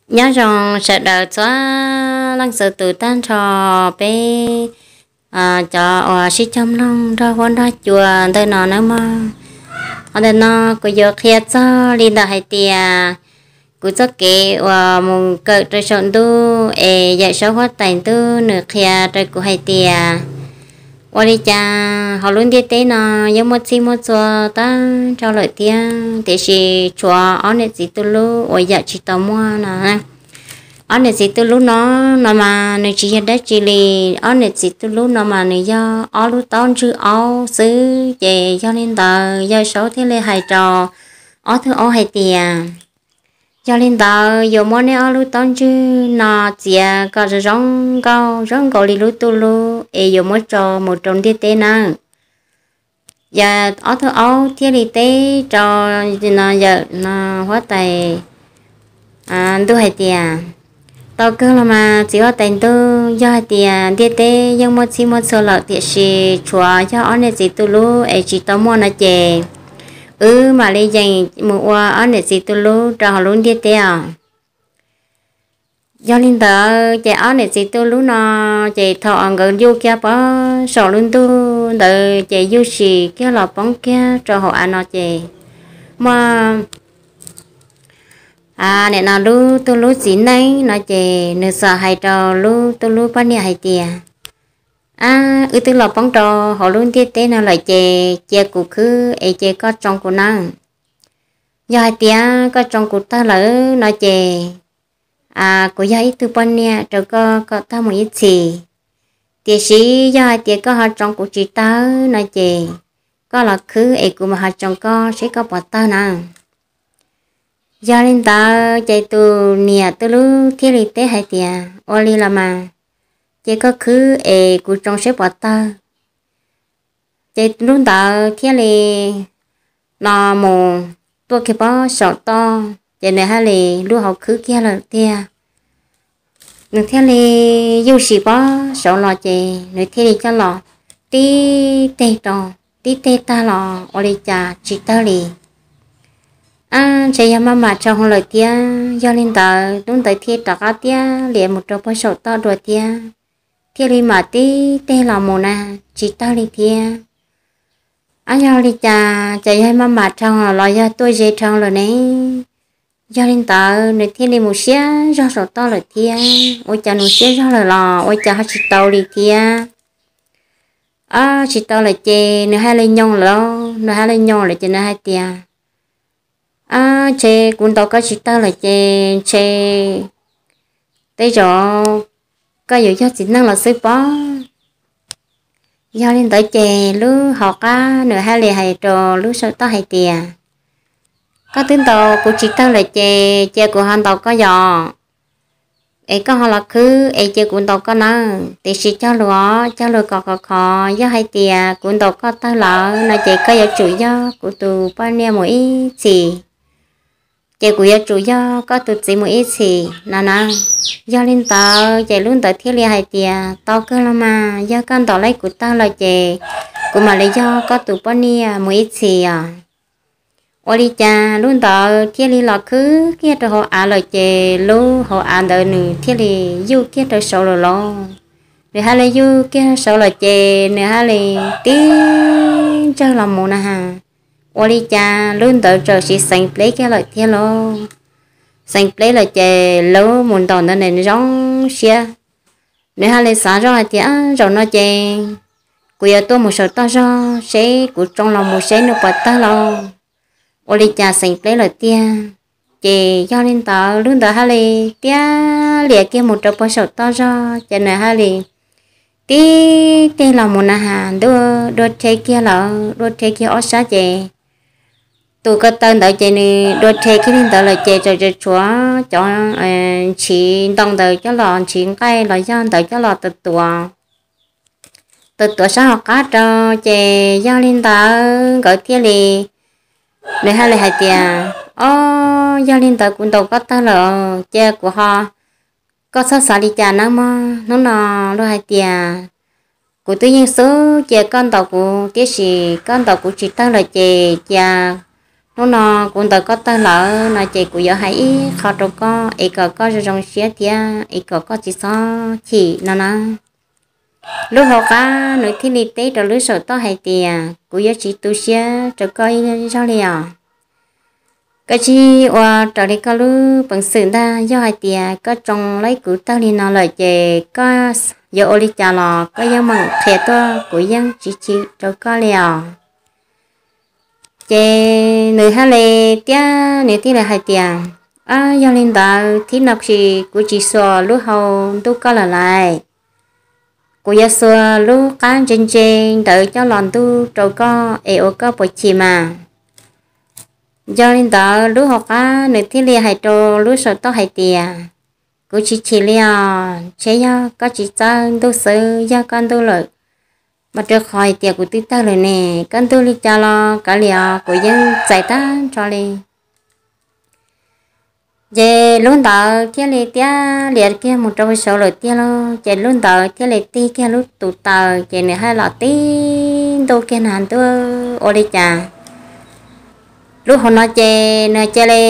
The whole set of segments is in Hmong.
Nyob zoo sawv daws txhua leej txhua tus tag nrho peb cov uas sib cog mloog nrog huab nrog cua ntawm no nawb mog. Qhov ntawm no kuv yuav qhia txog li ntawm hais tias kuv txoj kev uas mus kawm rau saum ntuj es yawm saub huab tais ntuj nws qhia rau kuv hais tias ua li cas hauv lub ntiaj teb no yeej muaj txhij muaj txhua tag nrho lawm thiab, tiam sis tshuav ob niam txiv tub lub uas yawm tsis tau muaj no. Ob niam txiv tub lub no, no mas nws tsis yog dab tsi li. Ob niam txiv tub lub no mas nws yog ob lub taub ntswg aub xwb. Ces yog li ntawd yawm saub thiaj li hais rau ob tug aub hais tias, yog li ntawd yuav muab neb ob lub taub ntswg no txiav kom zoo zoo nkauj zoo nkaus li lub tuj lub es yuav muab tso mus rau ntiaj teb nawb. Yog ob tug aub thiaj li teb rau no yawm no huab tais ntuj hais tias, tau kawg los mas txiv huab tais ntuj, yog hais tias ntiaj teb yeej muaj txhij muaj txhua lawm tiam sis tshuav yog ob niam txiv tub lub es tsis tau muaj no ces wb mam li yeem mus ua ob niam txiv tub lub rau hauv lub ntiaj teb os. Yog li ntawd ces ob niam txiv tub lub no ces thaum nkawd yuj kiag pov saum lub ntuj ntawd ces yuj sim kiag los poob kiag rau hauv av no ces muaj nim no lub tuj lub txiv neej no ces nws txawm hais rau lub tuj lub poj niam hais tias, ab, wb twb los poob rau hauv lub ntiaj teb no lawm ces cia kuv khwb es ces koj tsoo kuv nawb. Yog hais tias koj tsoo kuv tawg lawm no ces kuv yog ib tug poj niam rau koj kom tawg mus ib txhis. Tiam sis yog hais tias koj ho tsoo kuv tsis tawg no ces koj los khwb es kuv mam ho tsoo koj seb koj puas tawg nawb. Yog li ntawd ces tus niam tuj lub thiaj li teb hais tias, ua li los mas, ces koj khwb es kuv tsoo seb puas tawg. Ces lub ntawd thiaj li no mus tuaj kiag pov saum toj ces nws thiaj li lub hauv khwb kiag lawm tiag. Nws thiaj li yuj sim pov saud los ces nws thiaj li coj los tib teg rau, tib teg tag los ua li cas tsis tawg li. Ab, ntshe yog maj mam rhau hwv lawm thiab. Yog li ntawd lub ntawd thiaj rov qab tiag lias mus rau pov saum toj dua thiab, thiaj li mam tib teg los mus na, tsis tawg li thiab. Ab, yog li cas ces yog maj mam rhau los yog tuaj ze rhau lawm ne? Yog li ntawd nws thiaj li mus siab zog saum toj lawm thiab. Ua cas nws siab zog lawm los ua cas ho tsis tau li thiab. Ab, tsis tau lawm ces nws thiaj li nyoo lawm, nws thiaj li nyoo lawm ces nws hais tias, ab, ntshe kuv ntaus koj tsis tawg lawm ces ntshe tej zaum koj yuav yog txiv neej los xwb pob. Yog li ntawd ces lub hauv qab nws thiaj li hais rau lub saum toj hais tias, koj twb ntaus kuv tsis tawg lawm ces cia kuv ho ntaus koj yom, es koj ho los khwb es cia kuv ntaus koj nawb. Tiam sis cog lus os, cog lus kom khov khov, yog hais tias kuv ntaus koj tawg lawm no ces koj yuav tsum yog kuv tus poj niam mus ib txhis, ces kuv yuav tsum yog koj tus txiv mus ib txhis no na. Yog li ntawd ces lub ntawd thiaj li hais tias, tau kawg los mas, yog koj ntaus kuv tawg lawm ces kuv mam li yog koj tus poj niam mus ib txhis os. Ua li cas lub ntawd thiaj li los khwb kiag rau hauv av lawm ces lub hauv av ntawd nws thiaj li yuj kiag rau saud lawm lauj. Nws thiaj li yuj kiag saud lawm ces nws thiaj li tib ntsawg los mus na has. Ua li cas lub ntawd txawm sis xeev pleb kiag lawm thiab lauj. Xeev pleb lawm ces lub mus ntaus ntawd nws zoo siab. Nws thiaj li xav zoj hais tias, zaum no ces kuv yuav tuaj mus saum toj zog seb kuv tsoo los mus seb nws puas tawg lauj. Ua li cas xeev pleb lawm tiag. Ces yog li ntawd lub ntawd thiaj li tiag lias kiag mus rau pem saum toj zog ces nws thiaj li tib teg los mus na has, ntuj, dua rhe kiag lawm, dua rhe kiag ob sab ces tus ko taw ntawd ces nws dua rhe kiag li ntawd lawm ces txawm tshuav cov ntshiv ntoo ntawd coj los, ntshiv nqaij los yog ntawd coj los tuav tuav, tuav tuav sab hauv qab rau. Ces yog li ntawd nkawd thiaj li, nws thiaj li hais tias, ob, yog li ntawd kuv ntaus koj tawg lawm ces kuv ho, koj txhob xav li cas nawb mog. Hnub no luag hais tias kuv twb yeej xub cia koj ntaus kuv tiam sis koj ntaus kuv tsis tawg lawm ces cia hnub no kuv ntaus koj tawg lawm no ces kuv yuav hais ib qho rau koj es kom koj zoo zoo siab thiab es kom koj tsis txhob chim no na. Lub hauv qab nws thiaj li teb rau lub saum toj hais tias, kuv yuav tsis tu siab rau koj ib zaug li os. Koj tsis ua raws li koj lub peev xwm ntag, yog hais tias koj tsoo laib kuv tawg li no lawm ces koj yuav ua li cas los koj yeej meem qhia tuaj, kuv yeej tsis chim rau koj li os. Ces nws hais li tiab, nws thiaj li hais tias, yog li ntawd thib no tsis kuv tsis xuas lub hau ntuj koj lawm lauj. Kuv yuav xuas lub qab ntse ntse ntawd coj los ntuj rau koj es ua koj puas chim mas. Yog li ntawd lub hauv qab nws thiaj li hais rau lub saum toj hais tias, kuv tsis chim li os, ntshe yog koj tsis txawj ntuj xwb, yog koj ntuj lawm mas rau qhov hais tias kuv twb tawg lawm ne, koj ntuj li cas los kav liam, kuv yeej txais tag nrho li. Ces lub ntawd thiaj li tiab lias kiag mus rau saud lawm tiag lauj. Ces lub ntawd thiaj li tig kiag lub tus taws, ces nws hais los tib ntuj kiag na, ntuj ua li cas. Lub hauv no ces nws cia li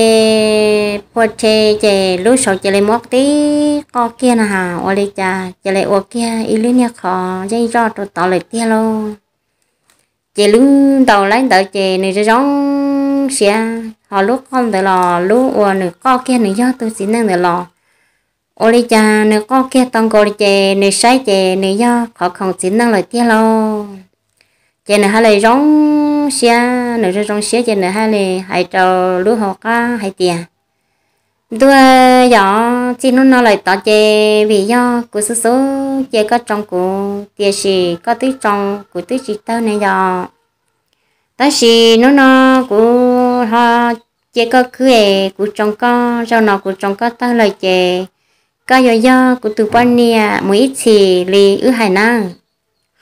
phua rhe, ces lub saud cia li muab tib qoj kiag na, ua li cas cia li ua kiag ib lub niag qhov yeej zoj rau tod lawm tiag lauj. Ces lub ntaus laib ntawd ces nws zoo zoo siab, ho lub qoj ntawd los lub uas nws qoj kiag nws yog tus txiv neej ntawd los ua li cas nws qoj kiag tau nkaus li, ces nws saib ces nws yog qhov khoom txiv neej lawm tiag lauj. Ces nws hais li zoo siab, nws zoo zoo siab ces nws hais li hais rau lub hauv qab hais tias, ntuj, yog txij hnub no lawm tod ces vim yog kuv xub xub cia koj tsoo kuv, tiam sis koj twb tsoo kuv twb tsis tawg ne yog. Tab sis hnub no kuv ho cia koj khwb es kuv tsoo koj, zaum no kuv tsoo koj tawg lawm ces koj yuav yog kuv tus poj niam mus ib txhis li wb hais nawb.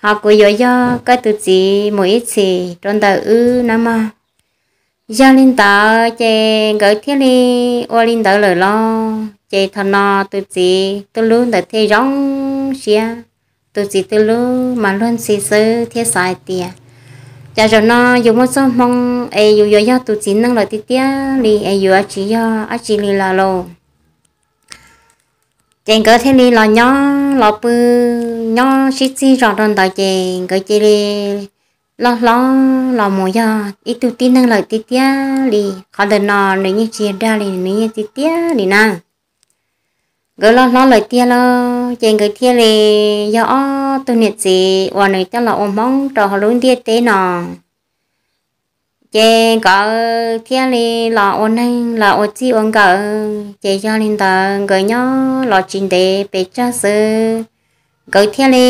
Ho kuv yuav yog koj tus txiv mus ib txhis rau ntawm wb nawb mog. Yog li ntawd ces nkawd thiaj li ua li ntawd lawm los ces thaum no tus txiv Tub Lub ntawd thiaj zoo siab. Tus txiv Tub Lub mas luag ntxhi xwb thiab xav hais tias, cas zaum no yus muaj txoj hmoo es yus yuav yog tus txiv neej lawm tiag tiag li es yuav tsis yog dab tsi li lawm lauj. Ces nkawd thiaj li los nyob los pw, nyob sib txig zos rau ntawd ces nkawd cia li loj hlob los mus yog ib tug tib neeg lawm tiag tiag li. Qhov ntawm no nws yeej tsis yog dag li, nws yeej tiag tiag li na. Nkawd loj hlob lawm tiag lauj, ces nkawd thiaj li yog ob tug niam txiv uas nws coj los ua hmoob rau hauv lub ntiaj teb no. Ces nkawd thiaj li los ua neeg los ua txij ua nkawm, ces yog li ntawd nkawd nyob los tsis ntev pes tsawg xwb, nkawd thiaj li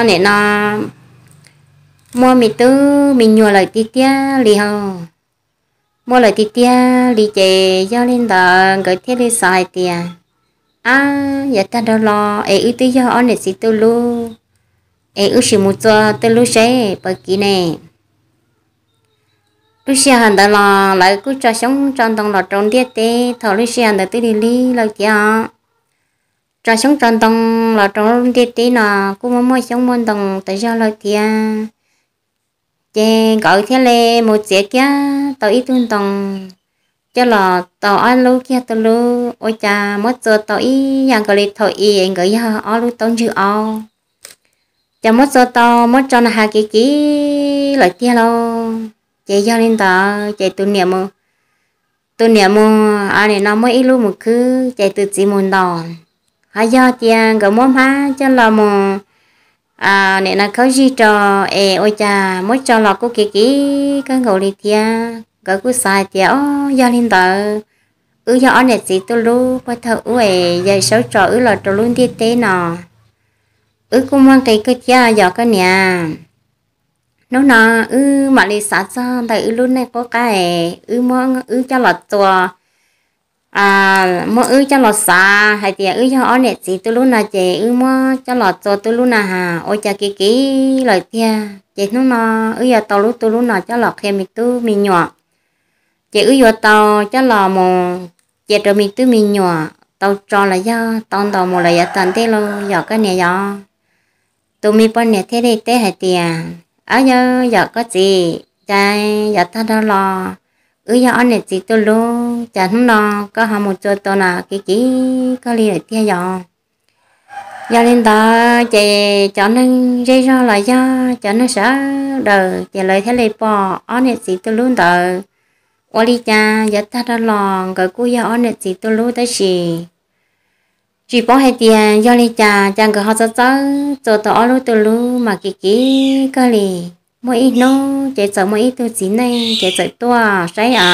nim no muaj me tub me nyuam lawm tiag tiag li hos. Muaj lawm tiag tiag li ces yog li ntawd nkawd thiaj li xav hais tias, ab, yav tag dhau los es wb twb yog ob niam txiv Tub Lub, es wb sim mus txua Tub Lub seb puas kiv ne. Lub sij hawm ntawd los lawv kuj tso xyoob tso ntoo los rau ntiaj teb, thaum lub sij hawm ntawd twb lig lig lawm thiab os. Tso xyoob tso ntoo los rau ntiaj teb no kuj muaj muaj xyoob muaj ntoo tas zog lawm thiab. Ces nkawd thiaj li mus txiav kiag tau ib tug ntoo coj los tau ob lub kiag Tub Lub, ua cas muab txua tau ib yam nkaus li thaum i nkawd yog ob lub taub ntswg aub. Ces muab txua tau muab tso na has kiv kiv lawm tiag lauj. Ces yog li ntawd ces tus niam mus, tus niam mus, nim no muab ib lub mus khwb ces tus txiv mus ntaus. Ho yog tias nkawd muab hmab coj los mus, nim no khaub zig rau, es ua cas muab tso los kuj kiv kiv kawg nkaus li thiab. Nkawd kuj xav hais tias, o, yog li ntawd wb yog ob niam txiv Tub Lub, puag thaum ub es yawm saub tso wb los rau lub ntiaj teb no, wb kuj muaj nqis kawg thiab yog koj niam. Hnub no wb mam li xav txog ntawm wb lub neej qub qab es wb muab wb coj los txua, muab wb coj los xav hais tias wb yog ob niam txiv Tub Lub no ces wb muab coj los txua Tub Lub na has, ua cas kiv kiv lawm tiag. Ces hnub no wb yuav tau lub Tub Lub no coj los qhia me tub me nyuam, ces wb yuav tau coj los mus cia rau me tub me nyuam tau tso los yog tau ntaus mus lawm yav tom ntej lauj yog koj niam yog. Tus me poj niam thiaj li teb hais tias, ab, yog, yog koj txiv, cas yav tag dhau los wb yog ob niam txiv tuj lub, cas hnub no koj ho mus txua tau nas kiv kiv kawg li lawm tiag yom? Yog li ntawd ces cov neeg zej zog los yog cov neeg sawv daws ces lawv thiaj li pom ob niam txiv tuj lub ntawd. Ua li cas yav tag dhau los nkawd kuj yog ob niam txiv tuj lub tab sis tsis paub hais tias yog li cas, cas nkawd ho txawj txawj txua tau ob lub tuj lub mas kiv kiv kawg li. Muaj ib hnub ces txawm muaj ib tug txiv neej ces txawm tuaj saib a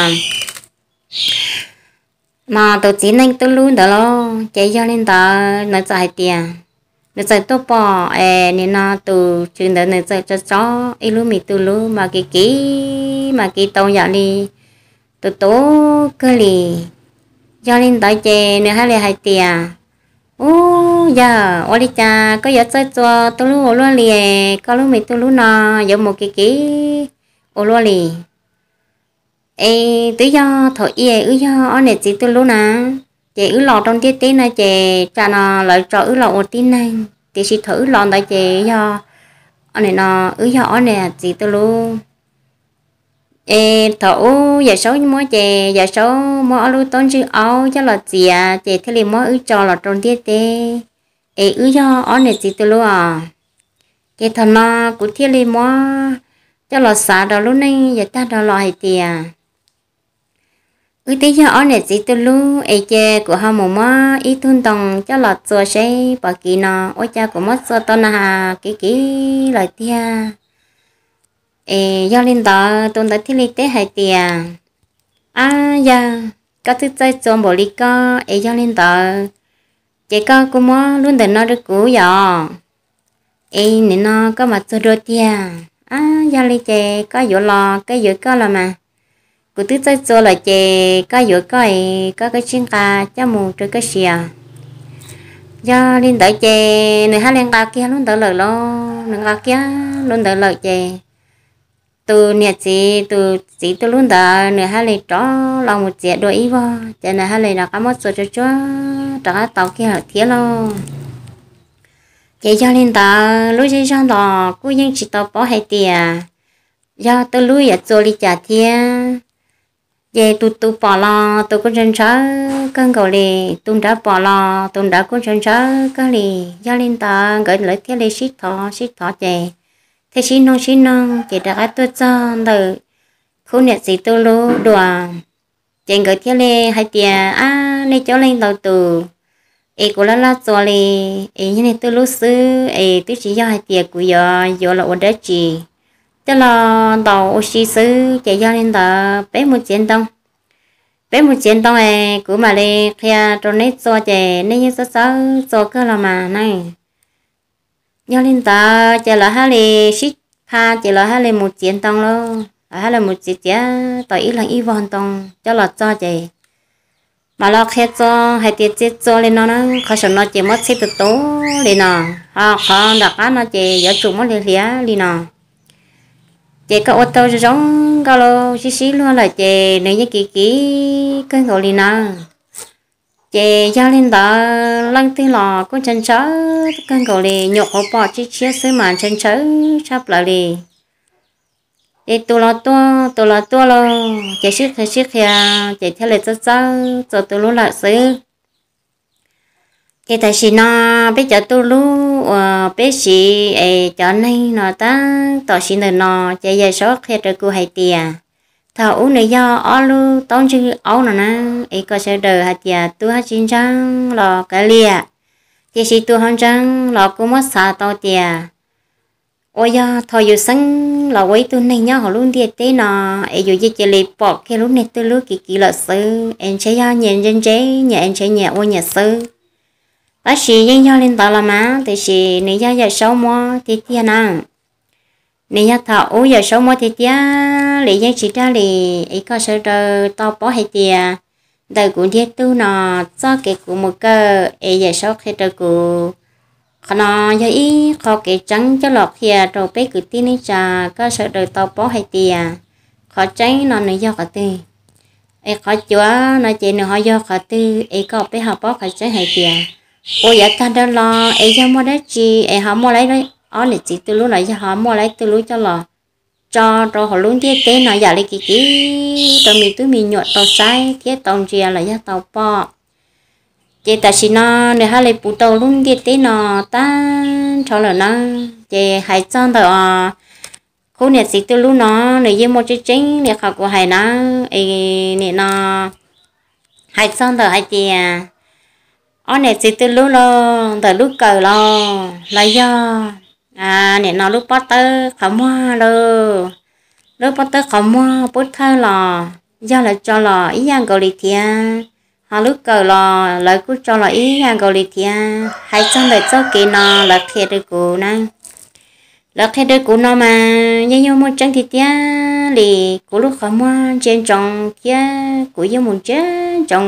mas tus txiv neej tuj lub ntawd los ces yog li ntawd nws txawm hais tias, nws txawm tuaj pom es nim no tus tswv ntawd nws txawm tso tso ib lub me tuj lub mas kiv kiv mas kiv tau yam li tus tub kawg li. Yog li ntawd ces nws thiaj li hais tias, Ub, yawg, ua li cas koj yuav txawj txua tuj lub ua luaj li? Koj lub me tuj lub no yuav mus kiv kiv ua luaj li. Es twb yog thaum ub wb yog ob niam txiv tuj lub na, ces wb los rau ntiaj teb no ces tsam no lawv tso wb los ua tib neeg, tiam sis thaum wb los ntawd ces yog, nim no wb yog ob niam txiv tuj lub. Es thaum ub Yawm Saub muab ces Yawm Saub muab ob lub taub ntswg aub coj los txiav ces thiaj li muab wb tso los rau ntiaj teb, es wb yog ob niam txiv tuj lub os. Ces thaum no kuv thiaj li muab coj los xav rau lub neej yav tag dhau los hais tias, wb twb yog ob niam txiv tuj lub es cia kuv ho mus muab ib tug ntoo coj los txua seb pom kiv no ua cas kuv muab txua tau na has kiv kiv lawm tiag. Es yog li ntawd tus ntawd thiaj li teb hais tias, Ab yawg, koj twb txawj txua npaum li koj es yog li ntawd ces koj kuj muab lub ntawm no rau kuv yom. Es nim no koj mam txuag dua tiag. Ab, yog li ces koj yuav los koj yuav koj los mas, kuv twb txawj txua lawm ces koj yuav koj es koj koj tsij nqa coj mus rau koj siav. Yog li ntawd ces nws thiaj li nqa kiag lub ntawd lawm lauj. Nws nqa kiag lub ntawd lawm ces tus niam txiv, tus txiv tuj lub ntawd nws thiaj li rov los mus txiav dua ib vog ces nws thiaj li rov qab muab txua tsuag tsuag rov qab tau kiag lawm thiab lauj. Ces yog li ntawd lub zej zog ntawd kuj yeej tsis tau paub hais tias yog tuj lub yuav txua li cas thiab. Ces tus tus pom los tus kuj ntshaw ntshaw kawg nkaus li, tus nrad pom los tus nrad kuj ntshaw ntshaw kawg li. Yog li ntawd nkawd lawv thiaj li sib thov sib thov ces thiaj sib noog sib noog ces rov qab tuaj txog ntawm khub niam txiv tuj lub dua. Ces nkawd thiaj li hais tias, Ab, nej coob leej ntau tus es kuv laj laj txua li, es yog nej tuj lub xwb es twb tsis yog hais tias kuv yuav yuav los ua dab tsi, coj los ntaus ua si xwb. Ces yog li ntawd peb mus txiav ntoo, peb mus txiav ntoo es kuv mam li qhia rau neb txua ces nej yeej txawj txawj txua kawg los mas ne. Yog li ntawd ces lawv thiaj li sib pha ces lawv thiaj li mus txiav ntoo lauj. Lawv thiaj li mus txiav txiav tau ib leeg ib vog ntoo coj los txog ces mam los qhia txua hais tias txiav txua li no na, qhov saum no ces muab txhij tus tus li no, ho qhov nram qab no ces yuav tsum muab hliav hliav li no. Ces koj ua tau zoo zoo nkauj los sib sib luag lawm ces nws yeej kiv kiv kawg nkaus li na. Ces yog li ntawd leej twg los kuj ntshaw ntshaw kawg nkaus li, nyuam qhuav pom tshiab tshiab xwb mas ntshaw ntshaw tshaj plaws li. Ces tus los tuaj tus los tuaj lauj, ces sib qhia sib qhia ces thiaj li txawj txawj txua tuj lub lawm xwb. Ces tam sim no peb cov tuj lub uas peb siv es cov neeg no tab tom siv ntawm no, ces Yawm Saub qhia rau kuv hais tias thaum ub nws yog ob lub taub ntswg aub no na, es kom sawv daws hais tias tus ho tsis ntseeg los kav liam, tiam sis tus ho ntseeg los kuv muab xav tau tias ua yog thaum yus xeeb los ua ib tug neeg nyob hauv lub ntiaj teb no es yus yeej cia li pom kiag lub niag tuj lub kiv kiv lawm xwb, es ntshe yog nyias ntse ntse nyias es ntshe nyias ua nyias xwb. Tab sis yeej yog li ntawd los mas, tiam sis nws yog Yawm Saub muab tiag tiag na. Nws yog thaum ub Yawm Saub muab tiag tiag li, yeej tsis dag li. Es kom sawv daws tau paub hais tias ntawm kuv ntiag tug no txoj kev kuv mus kawm es Yawm Saub qhia rau kuv, qhov no yog ib qho kev tseeb coj los qhia rau peb kwv tij neej tsa, kom sawv daws tau paub hais tias qhov tseeb no nws yog qhov twg, es qhov cuav no ces nws ho yog qhov twg, es kom peb ho paub qhov tseeb hais tias ua yav tag nrho los es yog muaj dab tsi es ho muaj laib ob niam txiv tuj lub los yog ho muaj laib tuj lub coj los tso rau hauv lub ntiaj teb no yam li kim kim rau me tub me nyuam tau saib thiab tau ntsia los yog tau pom. Ces tam sim no nws haj li puv tau lub ntiaj teb no tag nrho lawm na. Ces hais txog ntawm os, khub niam txiv twj lub no nws yeej muaj tseeb tseeb li qhov kuv hais na. Es nim no hais txog ntawm hais tias ob niam txiv twj lub los ntawm lub kawm los los yog nim no lub pob tawb qhov muag los, lub pob tawb qhov muag pub thawj los yog lawv tso los ib yam nkaus li thiab, ho lub kawm los lawv kuj tso los ib yam nkaus li thiab. Hais txog ntawm txoj kev no lawv qhia rau kuv na, lawv qhia rau kuv no mas yeej yuav muaj tseeb tiag tiag li. Kuv lub qhov muag ntsia ntsoov thiab kuv yeej mus ntsia ntsoov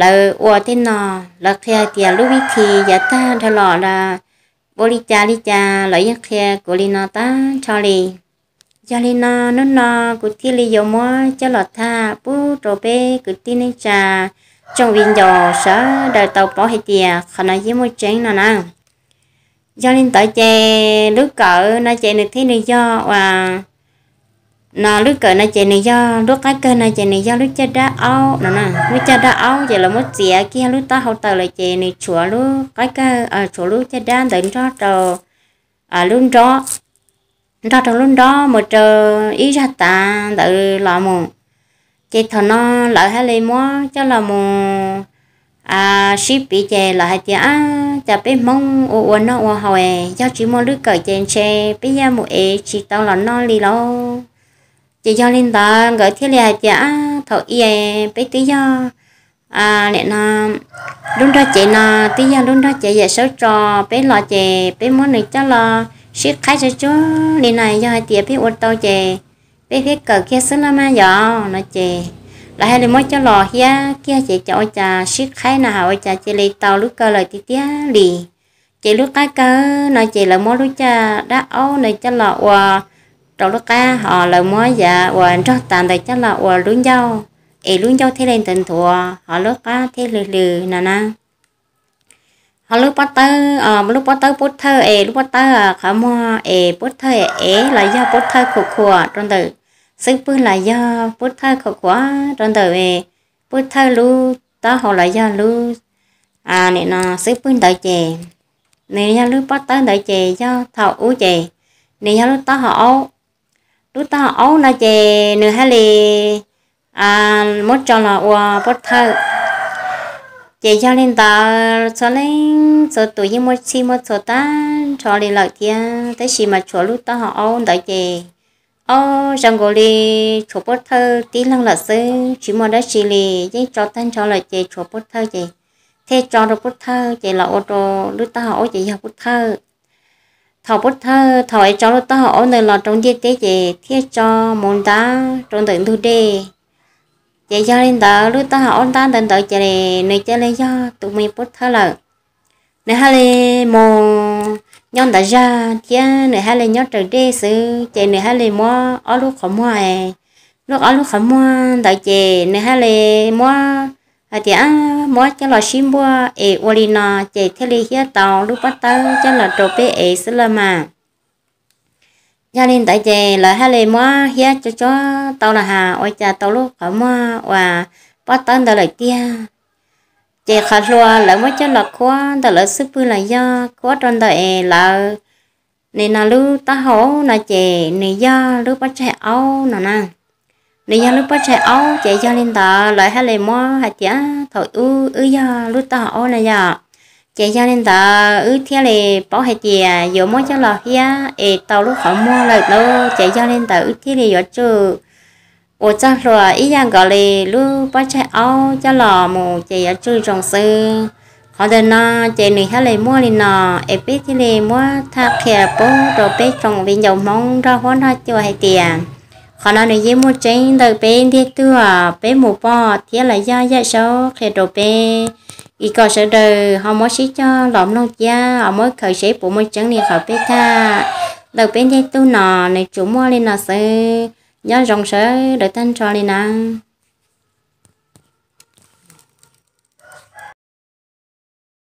lawv ua tej no, lawv qhia tias lub vib thi yav tag dhau los ua li cas li cas lawv yeej qhia kuv li no tag nrho li. Yog li no hnub no kuv thiaj li yuav muab coj los tham pub rau peb kwv tij neej tsa tsoom viv ncaus sawv daws tau paub hais tias qhov no yeej muaj tseeb no na. Yog li ntawd ces lub kawm no ces nws thiaj nws yog uas no lub kawm no ces nws yog lub qab kawg no ces nws yog lub caj dab aub no na. Lub caj dab aub ces lawv muab txiav kiag lub taub hau tawm lawm ces nws tshuav lub qab kawg, tshuav lub caj dab ntawd nrog rau lub nrob, nrog rau lub nrob mus rau ib zaj tav ntawd los mus. Ces thaum no lawv haj li muab coj los mus sib piv ces lawv hais tias, ab, cas peb Hmoob ua ua noj ua haus es yog tsis muaj lub kawm ces ntshe peb yeej mus ev tsis tau los noj li lauj. Ces yog li ntawd nkawd thiaj li hais tias, ab, thaum i peb twb yog nim no lub nrog cev no twb yog lub nrog cev yawm saub tso peb los ces peb muab nws coj los sib qhaib tsuag tsuag li no, yog hais tias peb ua tau ces peb thiaj kawm kiag xwb los mas yog no ces lawv haj li muab coj los hiab kiag ces cas ua cas sib qhaib na has ua cas cia li tau lub kawm lawm tiag tiag li. Ces lub qab kawg no ces lawv muab lub caj dab aub ntawd coj los ua rau lub qab, ho lawv muab yav uas nrog tas ntawd coj los ua lub ncauj, es lub ncauj thiaj li nthuav nthuav, ho lub qab thiaj hlwv hlwv no na. Ho lub pob tawb, lub pob tawb pub thawj es lub pob tawb qhov muag es pub thawj es los yog pub thawj khuam khuam rau ntawm xub pwg los yog pub thawj khuam khuam rau ntawm pub thawj lub taub hau los yog lub nim no xub pwg ntawd ces nws yog lub pob tawb ntawd ces yog thaum ub ces nws yog lub taub hau aub. Lub taub hau aub no ces nws haj li muab tso los ua pub thawj. Ces yog li ntawd txhua leej txhua tus yeej muaj txhij muaj txhua tag nrho li lawm thiab, tab sis mas tshuav lub taub hau aub ntawd ces, o, zoo nkaus li tshuav pub thawj tib leeg lawm xwb, tsis muaj dab tsi li, yeej tso tag nrho lawm ces tshuav pub thawj ces thiaj tso rau pub thawj ces los ua rau lub taub hau aub ces yog pub thawj. Thaum pub thawj, thaum es tso lub taub hau aub ntawd los rau ntiaj teb ces thiaj tso mus ntab rau ntawm ntug dej. Ces yog li ntawd lub taub hau aub ntab ntawd ntawd ces nws cia li yog tus me pub thawj lawm. Nws haj li mus nyob ntawd zaj thiab nws haj li nyob raws dej xwb ces nws haj li muab ob lub qhov muag, lub ob lub qhov muag ntawd ces nws haj li muab hais tias muab coj los sib npuaj es ua li no ces thiaj li hiab tau lub pob tawb coj los rau peb ev xwb los mas. Yog li ntawd ces lawv haj li muab hiab tsuag tsuag tau los has ua cas tau lub qhov muag uas pob tawb ntawd lawm tiag. Ces qhov hlua lawv muab coj los khuab ntawm lawv xub pwg los yog khuab rau ntawm es lawv nim no lub taub hau no ces nws yog lub pob tsaig aub no na. Nws yog lub pob tsaig aub ces yog li ntawd lawv haj li muab hais tias thaum ub wb yog lub taub hau aub no yom. Ces yog li ntawd wb thiaj li paub hais tias yuav muab coj los hiab es tau lub qhov muag lawm lauj, ces yog li ntawd wb thiaj li yuav tsum ua txoj hlua ib yam nkaus li lub pob tsaig aub coj los mus ces yuav tsum zoo xwb. Qhov ntawm no ces nws thiaj li muaj li no, es peb thiaj li muab tham qhia pub rau peb tsoom viv ncaus Hmoob nrog huab nrog cua hais tias qhov no nws yeej muaj tseeb ntawm peb ntiag tug, peb mus pom thiab los yog yawm saub qhia rau peb. Vim kom sawv daws ho muab sib cog los mloog thiab ho muab khaws seb puas muaj tseeb li qhov peb tham ntawm peb ntiag tug no, nws tsuas muaj li no xwb. Nyob zoo sawv daws tag nrho li na.